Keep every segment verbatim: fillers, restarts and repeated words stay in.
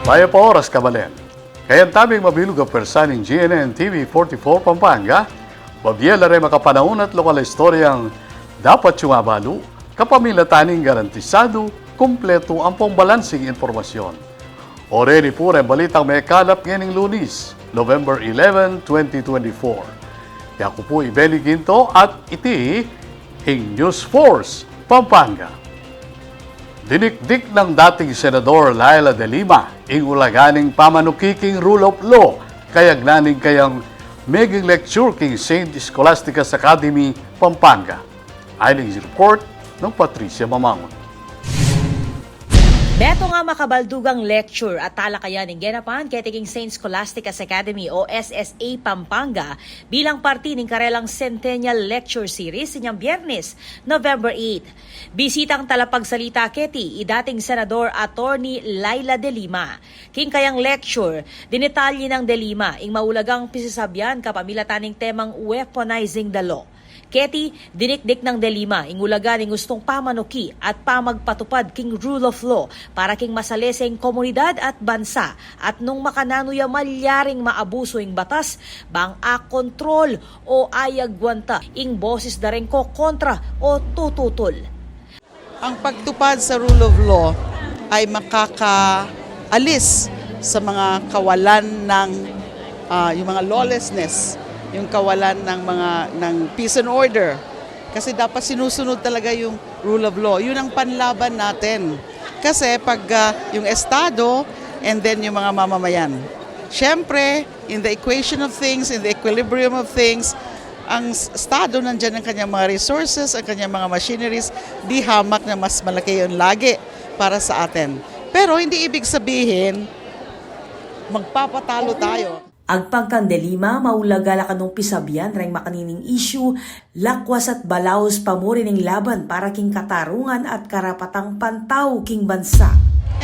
Mayap a oras, kabalen. Kayabe ing mabilug a pwersa ning G N N T V forty-four Pampanga, babie la reng makapanaun at lokal a istoryang dapat yung abalu, kapamilatan ning garantisadu, kumpletu ampong balansing impormasyon. O reni pu reng balitang mekalap ngening Lunis, November eleven, twenty twenty-four. Yaku pu i Benny Ginto at iti ing News Force Pampanga. Dinikdik nang dating Senador Leila de Lima ing ulaga ning pamanuki king rule of law, kayagnan ning kayang meging lecture king Saint Scholastica's Academy, Pampanga. Ayni ing report nang Patricia Mamangun. Metung a makabaldugang lecture at talakayan ing genapan keti king Saint Scholastica's Academy o S S A Pampanga bilang parti ning karelang Centennial Lecture Series inyang Biyernes, November eight. Bisitang talapagsalita keti i dating Senador Attorney Leila de Lima. King kayang lecture, dinetalye nang de Lima ing maulagang pisasabian kapamilatan ning temang weaponizing the law. Keti, dinikdik nang de Lima ing ulaga ning ustung pamanuki at pamagpatupad king rule of law para king masaleseng komunidad at bansa at nung makananu ya malyaring maabusu ing batas, bang akontrol o ayagwanta ing boses da reng kokontra o tututul. Ang pagtupad sa rule of law ay makakaalis sa mga kawalan ng, ah, yung mga lawlessness, yung kawalan ng mga, ng peace and order. Kasi dapat sinusunod talaga yung rule of law. Yun ang panlaban natin. Kasi pag, ah, yung estado and then yung mga mamamayan. Siyempre, in the equation of things, in the equilibrium of things, ang s-, estado, nandiyan ang kanyang mga resources, ang kanyang mga machineries, di hamak na mas malaki yung lagi para sa atin. Pero hindi ibig sabihin, magpapatalo tayo. Agpang kang de Lima, maulaga la kanung pisabian reng makanining issue, lakwas at balaus pa muri ning laban para king katarungan at karapatang pantau king bansa.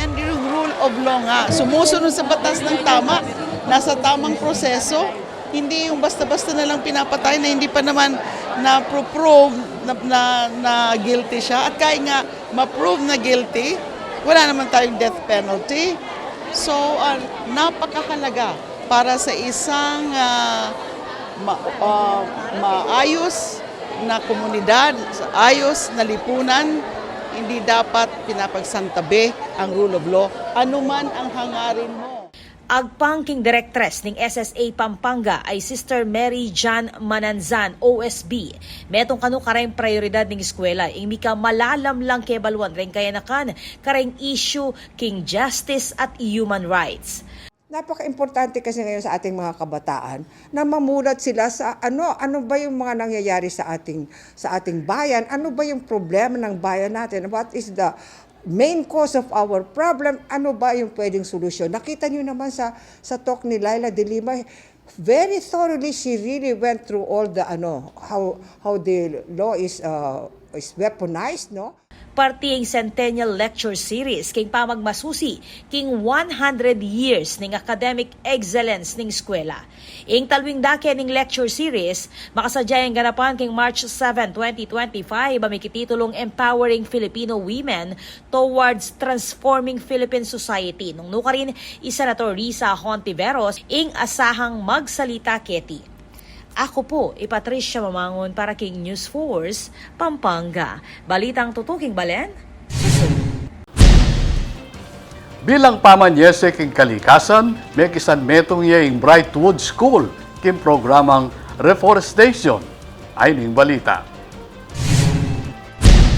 And yung rule of law nga, sumusunod sa batas ng tama, nasa tamang proseso, hindi yung basta-basta na lang pinapatay na hindi pa naman na-prove na, na, na guilty siya. At kahit nga ma-prove na guilty, wala naman tayong death penalty. So, ah, napakahalaga para sa isang, ah, ma-, ah, maayos na komunidad, sa ayos na lipunan, hindi dapat pinapagsantabi ang rule of law, anuman ang hangarin mo. Agpang king direktres ning S S A Pampanga ay Sister Mary Jan Mananzan, O S B. Metung kanu kareng prayoridad ning eskwela ing mika malalam lang kebaluan reng kayanakan kareng issue king justice at human rights. Napaka-importante kasi ngayon sa ating mga kabataan na mamulat sila sa ano, ano ba yung mga nangyayari sa ating, sa ating bayan, ano ba yung problema ng bayan natin, what is the main cause of our problem, ano ba yung pwedeng solusyon. Nakita niyo naman sa, sa talk ni Leila de Lima, very thoroughly she really went through all the, ano, how, how the law is, uh, is weaponized, no? Parti ing Centennial Lecture Series king pamagmasusi king one hundred years ning academic excellence ning eskwela. Ing talwing dake ning lecture series, makasadya yang ganapan king March seven, twenty twenty-five, a mikititulung Empowering Filipino Women Towards Transforming Philippine Society, nung nukarin i Senator Risa Hontiveros ing asahang magsalita keti. Aku pu i Patricia Mamangun para king News Force Pampanga. Balitang tutuking balen, susunod. Bilang pamanyese king kalikasan, mekisan metung ya ing Brightwood School king programang reforestation. Ayni ing balita.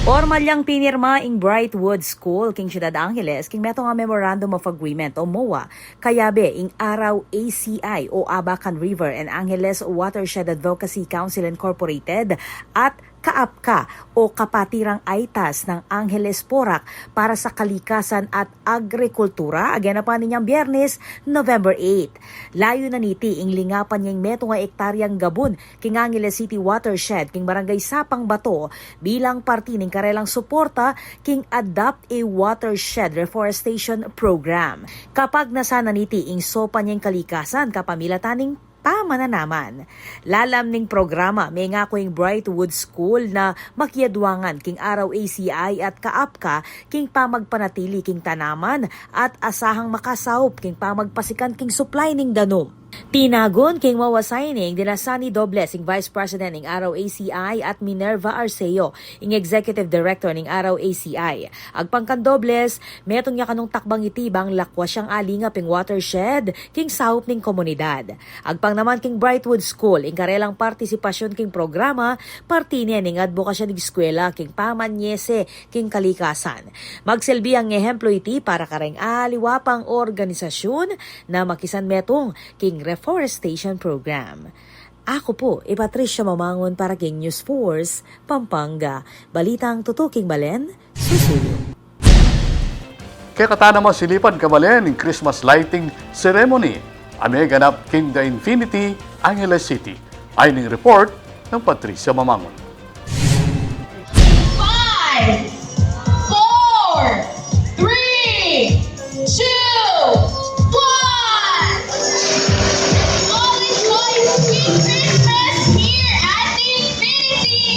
Pormal yang pinirma ing Brightwood School king Ciudad Angeles king metung a Memorandum of Agreement o MOA, kayabe ing Araw A C I o Abacan River and Angeles Watershed Advocacy Council Incorporated at KAAPCA o Kapatirang AITAS ng Angeles Porac para sa Kalikasan at Agrikultura, a genapan inyang Biyernes, November eight. Layunan niti ing lingapan ya ing metung a ektaryang gabun king Angeles City Watershed king Barangay Sapang Bato bilang parti ning karelang suporta king Adopt a Watershed Reforestation Program. Kapagnasan na niti ing sopan ya ing kalikasan kapamilatan ning tama na naman. Lalam ning programa, mengaku ing Brightwood School na makiadwangan king R O A C I at kaapka king pamagpanatili king tanaman at asahang makasaup king pamagpasikan king supply ning danum. Tinagun king WOA signing dina Sunny Dobles, ing Vice President ning R O A C I, at Minerva Arceo, ing Executive Director ning R O A C I. Agpang kang Dobles, metung ya kanung takbang iti bang lakwas yang alingap ing watershed king saup ning komunidad. Agpang naman king Brightwood School, ing karelang partisipasyun king programa, parti ne ning adbokasya ning eskwela king pamanyese king kalikasan. Magsilbi yang ehemplu iti para kareng aliwa pang organisasyun na makisanmetung king reforestation program. Aku pu i Patricia Mamangun para king News Force Pampanga. Balitang tutuking balen, susuyu. Kekatamu masilipan, kabalen, ing Christmas lighting ceremony a meganap king The Infinity, Angeles City. Ayan ing report nang Patricia Mamangun. Five, four, three, two, one. All is joy, sweet Christmas here at Infinity.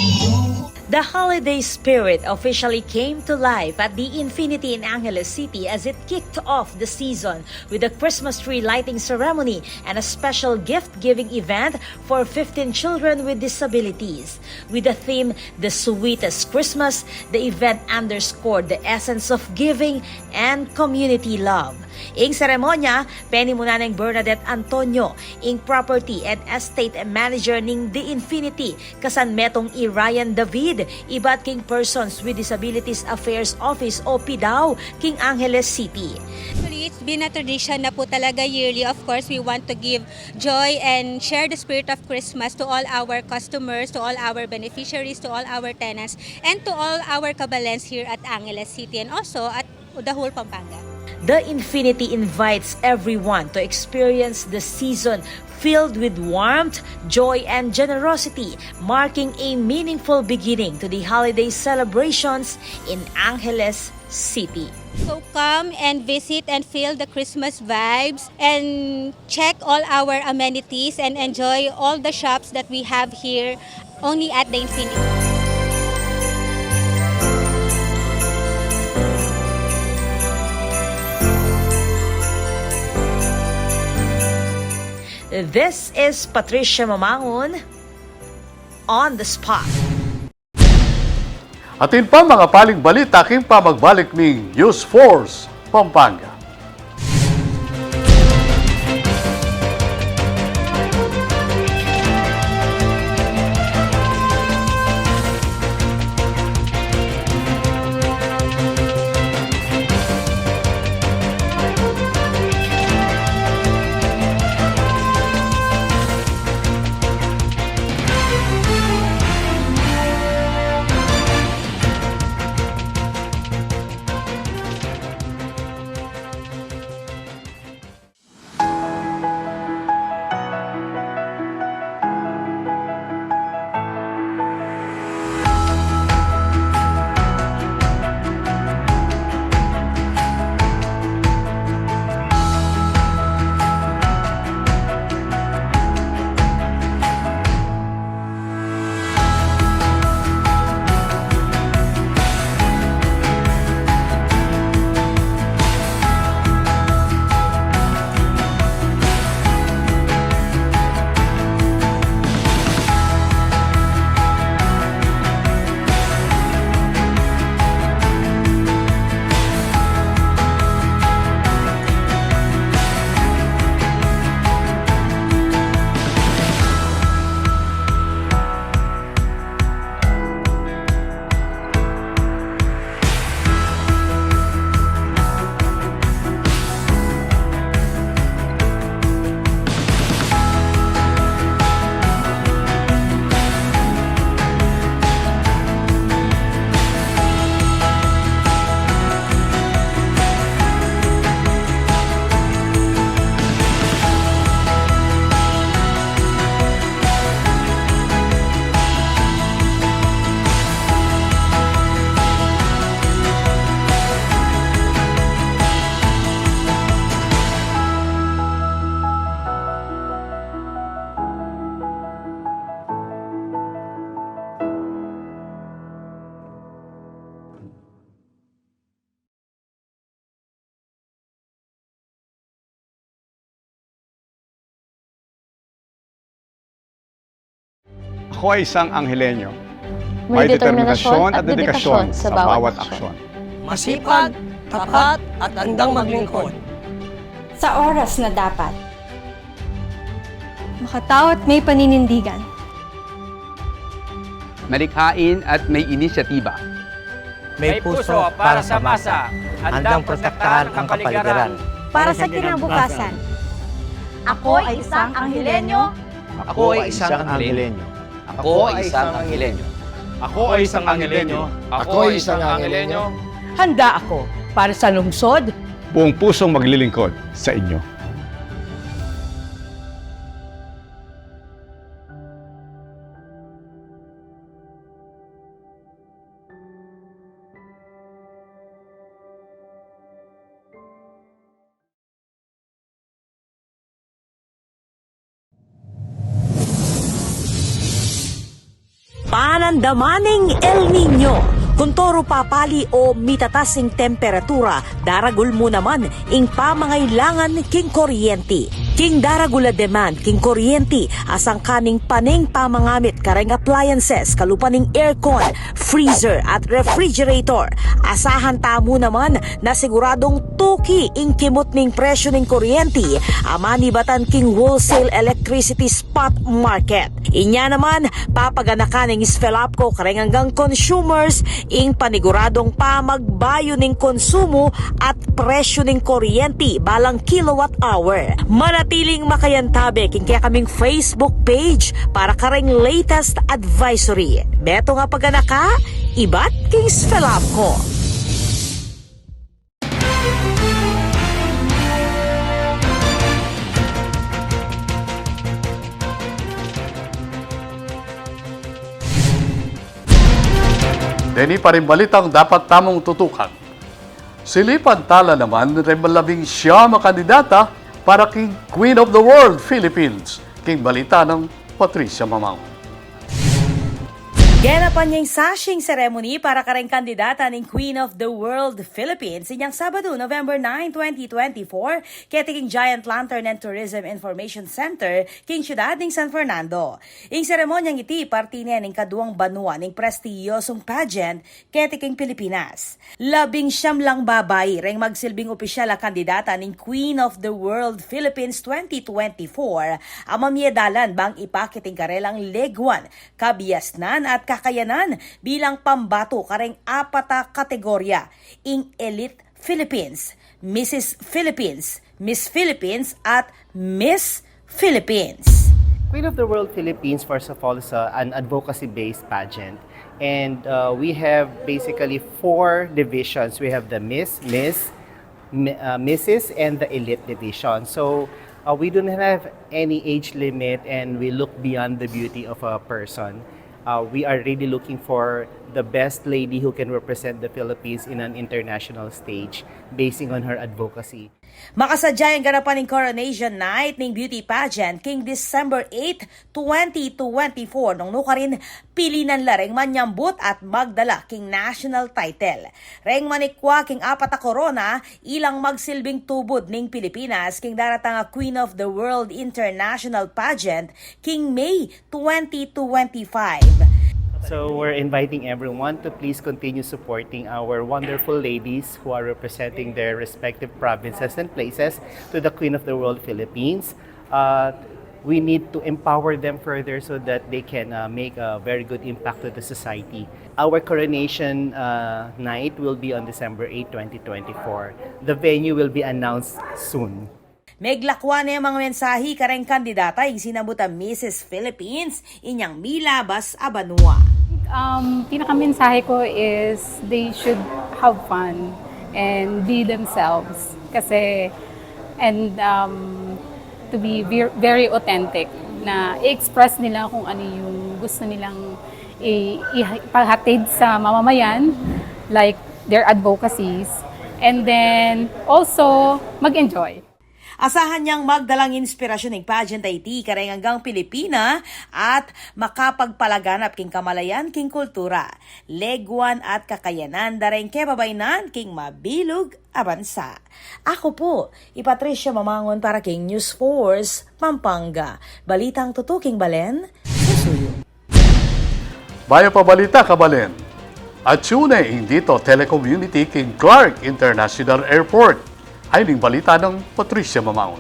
The holiday spirit officially came to life at the Infinity in Angeles City as it kicked off the season with a Christmas tree lighting ceremony and a special gift-giving event for fifteen children with disabilities. With the theme, "The Sweetest Christmas," the event underscored the essence of giving and community love. Ing seremonya, penimunan neng Bernadette Antonio, ing Property and Estate Manager ning The Infinity, kasanmetung i Ryan David, ibat king Persons with Disabilities Affairs Office o PDAO king Angeles City. Actually, it's been a tradition na po talaga yearly. Of course, we want to give joy and share the spirit of Christmas to all our customers, to all our beneficiaries, to all our tenants, and to all our kabalens here at Angeles City and also at the whole Pampanga. The Infinity invites everyone to experience the season filled with warmth, joy, and generosity, marking a meaningful beginning to the holiday celebrations in Angeles City. So come and visit and feel the Christmas vibes and check all our amenities and enjoy all the shops that we have here only at the Infinity. This is Patricia Mamangun on the spot. Atin pang makapaling balita king pamagbalik ning News Force Pampanga. Ako ay isang Angelenyo. May determinasyon at dedikasyon sa bawat aksyon. Masipag, tapat, at handang maglingkod. Sa oras na dapat. Makatao at may paninindigan. Malikhain at may inisyatiba. May puso para sa masa, handang protektahan ang kapaligiran. Para sa kinabukasan. Ako ay isang Angelenyo. Ako ay isang Angelenyo. Ako ay isang Angelenyo. Ako ay isang Angelenyo. Ako ay isang Angelenyo. Handa ako para sa lungsod. Buong pusong maglilingkod sa inyo. Panandaman ning El Niño. Kuntoru papali o mitatas ing temperatura, daragul mu naman ing pamangailangan king kuryenti. King daragul a demand king kuryenti, asangkan ning pane ing pamangamit kareng appliances kalupa ning aircon, freezer at refrigerator. Asahan tamu naman na siguradung tuki ing kimut ning presyu ning kuryenti a manibatan king wholesale electricity spot market. Inya naman, papaganakan ning SFELAPCO kareng anggang consumers ing paniguradung pamagbayu ning konsumu at presyu ning kuryenti balang kilowatt hour. Manatiling makayantabe king kekaming Facebook page para kareng latest advisory. Beto nga paganaka, ibat king SFELAPCO. Deni pa ring balitang dapat tamung tutukan. Silipan tala naman reng labing siyam a kandidata para king Queen of the World Philippines. King balita nang Patricia Mamang. Ganapan ya ing sashing ceremony para kareng kandidata ning Queen of the World Philippines inyang Sabado, November nine, twenty twenty-four, keti king Giant Lantern and Tourism Information Center king siyudad ning San Fernando. Ing seremonyang iti parte ne ning kaduang banua ning prestihiyosung pageant keti king Pilipinas. Labing siyam lang babai reng magsilbing opisyal a kandidata ning Queen of the World Philippines twenty twenty-four a mamie dalan bang ipakit ing karelang leguan, kabiasnan at kakayanan bilang pambatu kareng apat a kategorya, ing Elite Philippines, Missus Philippines, Miss Philippines at Miss Philippines. Queen of the World Philippines, first of all, is a, an advocacy-based pageant. And uh, we have basically four divisions. We have the Miss, Miss, Mi- uh, Missus, and the Elite Division. So uh, we do not have any age limit, and we look beyond the beauty of a person. Uh, we are really looking for the best lady who can represent the Philippines in an international stage, basing on her advocacy. Makasadya yang ganapan ing Coronation Night ning Beauty Pageant king December eight, twenty twenty-four, nung nukarin pilinan la reng manyambut at magdala king national title. Reng manikwa king apat a korona, ilang magsilbing tubud ning Pilipinas king daratang a Queen of the World International Pageant king May twenty twenty-five. So we're inviting everyone to please continue supporting our wonderful ladies who are representing their respective provinces and places to the Queen of the World Philippines. Uh, we need to empower them further so that they can uh, make a very good impact to the society. Our coronation uh, night will be on December eight, twenty twenty-four. The venue will be announced soon. Meglakwa ne mang mensahi kareng kandidata ing sinambut a Missus Philippines inyang milabas a banua. Um, pinakamensahe ko is they should have fun and be themselves. Kasi, and um, to be ver- very authentic na i-express nila kung ano yung gusto nilang i- ipahatid sa mamamayan, like their advocacies, and then also mag-enjoy. Asahan yang magdalang inspirasyon ing pageant a iti kareng anggang Pilipina at makapagpalaganap king kamalayan king kultura, leguan at kakayanan da reng kebabaynan king mabilug a bansa. Aku pu i Patricia Mamangun para king News Force Pampanga. Balitang tutuking balen, susuyu. Mayap a balita, kabalen. Atsu ne ing Dito Telecommunity king Clark International Airport. Ay ning balita nang Patricia Mamaun.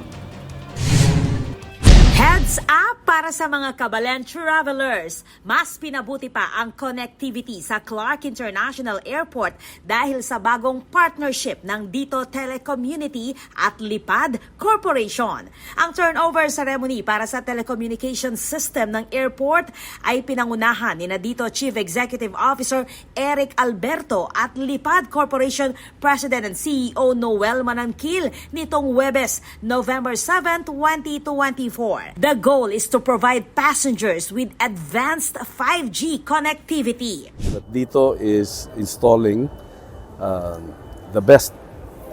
Heads up para sa mga kabalen travelers! Mas pinabuti pa ang connectivity sa Clark International Airport dahil sa bagong partnership ng Dito Telecommunity at Lipad Corporation. Ang turnover ceremony para sa telecommunication system ng airport ay pinangunahan ni na Dito Chief Executive Officer Eric Alberto at Lipad Corporation President and C E O Noel Manangkil nitong Huwebes, November seven, twenty twenty-four. The goal is to provide passengers with advanced five G connectivity. That Dito is installing um, the best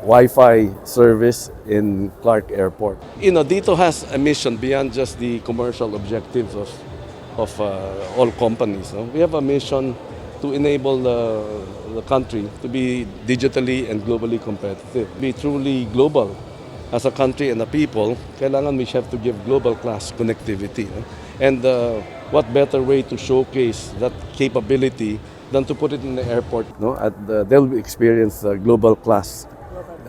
Wi-Fi service in Clark Airport. You know, Dito has a mission beyond just the commercial objectives of, of uh, all companies. No? We have a mission to enable the, the country to be digitally and globally competitive, be truly global as a country and a people. Kailangan we have to give global class connectivity. No? And uh, what better way to showcase that capability than to put it in the airport, no? At uh, they'll experience uh, global class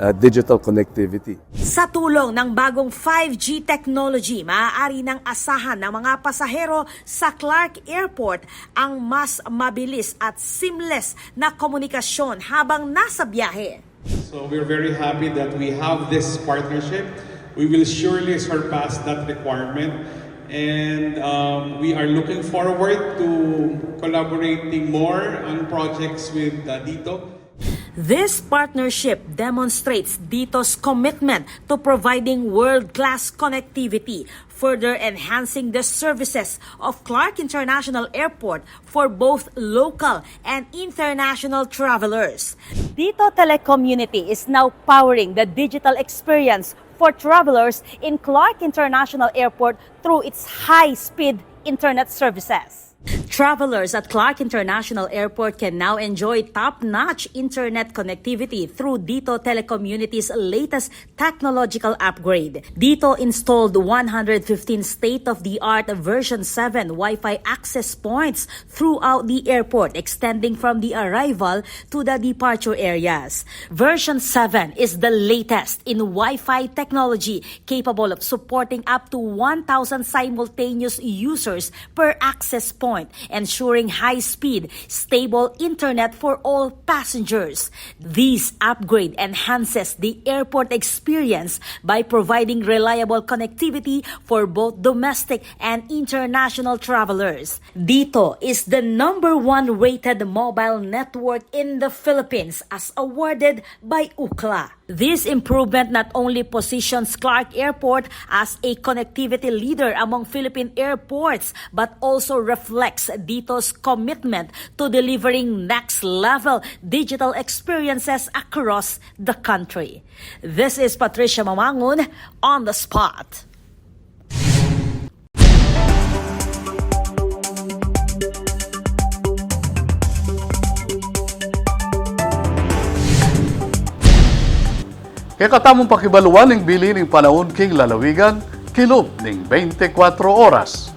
uh, digital connectivity. Sa tulong ng bagong five G technology, maaari nang asahan ng mga pasahero sa Clark Airport ang mas mabilis at seamless na komunikasyon habang nasa biyahe. So we're very happy that we have this partnership. We will surely surpass that requirement. And um, we are looking forward to collaborating more on projects with uh, Dito. This partnership demonstrates Dito's commitment to providing world-class connectivity, further enhancing the services of Clark International Airport for both local and international travelers. Dito Telecommunity is now powering the digital experience for travelers in Clark International Airport through its high-speed internet services. Travelers at Clark International Airport can now enjoy top-notch internet connectivity through Dito Telecommunity's latest technological upgrade. Dito installed one hundred fifteen state-of-the-art version seven Wi-Fi access points throughout the airport, extending from the arrival to the departure areas. Version seven is the latest in Wi-Fi technology, capable of supporting up to one thousand simultaneous users per access point, ensuring high-speed, stable internet for all passengers. This upgrade enhances the airport experience by providing reliable connectivity for both domestic and international travelers. Dito is the number one rated mobile network in the Philippines, as awarded by Ookla. This improvement not only positions Clark Airport as a connectivity leader among Philippine airports, but also reflects Dito's commitment to delivering next-level digital experiences across the country. This is Patricia Mamangun on the spot. Kekatamung pakibaluan ing bili ning panaun king lalawigan, kilub ning bente kwatro oras.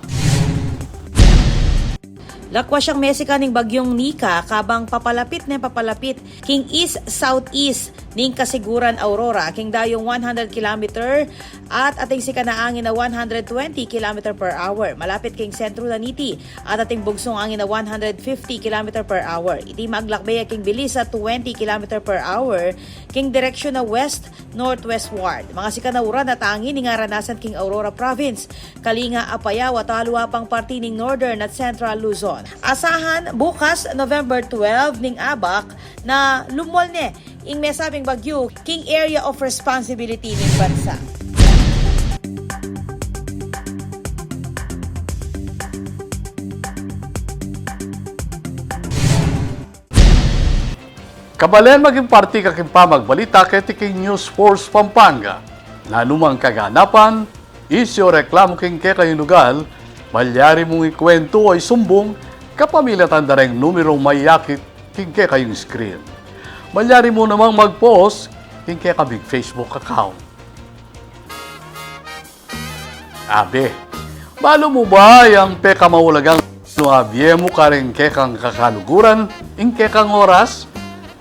Lakwas yang mesikan ning Bagyong Nika, kabang papalapit neng papalapit king east-southeast ning Casiguran Aurora, king dayung one hundred kilometer at ating sikan a angin a one hundred twenty kilometer per hour. Malapit king sentru na niti at ating bugsung angin a one hundred fifty kilometer per hour. Iti maglakbe ya king bilis a twenty kilometer per hour king direksyun a west-northwestward. Mangasikan a uran at angin ing aranasan king Aurora Province, Kalinga, Apayao at aliwa pang parti ning Northern at Central Luzon. Asahan bukas, November twelve, ning abak na lumwal ne ing mesabing bagyu king area of responsibility ning bansa. Kabalen, maging parti ka king pamagbalita keti king News Force Pampanga. Nanumang kaganapan, isyu o reklamu king kekayung lugal, malyari mung ikwentu o isumbung kapamilatan da reng numerung mayakit king kekayung screen. Malyari mu namang mag-post king kekaming Facebook account. Abe, balu mu ba yang pekamaulagang Abie mu karing kekang kakaluguran ing kekang oras,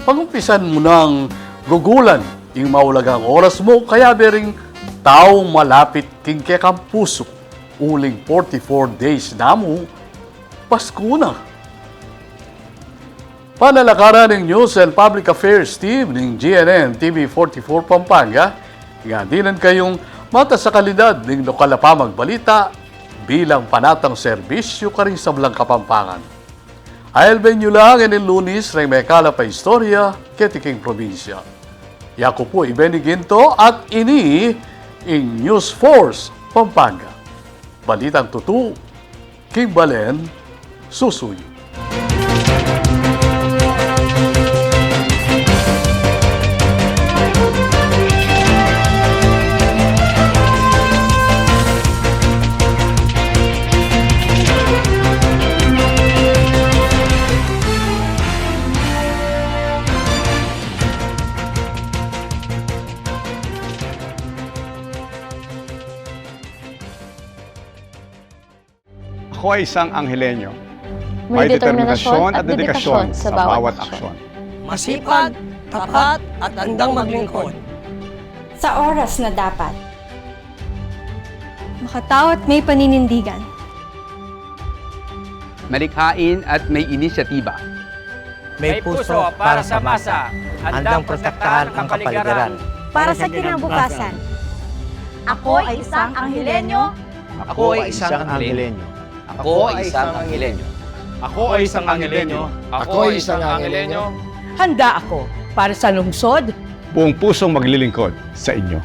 pangumpisan mu nang gugulan ing maulagang oras mu, kayabe ring taung malapit king kekang pusu, uling forty-four days na mu, Pasku na. Panalakaran ning News and Public Affairs Team ning G N N T V forty-four Pampanga, ing adinan kayung matas a kalidad ning lokal a pamagbalita bilang panatang serbisyu karing sablang Kapampangan. Ailben yu la ngeni Lunis reng mekalap a istorya keti king probinsya. Yaku pu i Benny Ginto at ini ing News Force Pampanga. Balitang tutu king balen, susuyu. Ako ay isang Angeleño. May determinasyon at dedikasyon sa bawat aksyon. Masipag, tapat, at handang maglingkod. Sa oras na dapat. Makatao at may paninindigan. Malikhain at may inisyatiba. May puso para sa masa, handang protektahan ang kapaligiran. Para sa kinabukasan. Ako ay isang Angeleño. Ako ay isang Angeleño. Ako ay isang Angeleño. Ako ay isang Angeleño. Ako ay isang Angeleño. Handa ako para sa lungsod. Buong pusong maglilingkod sa inyo.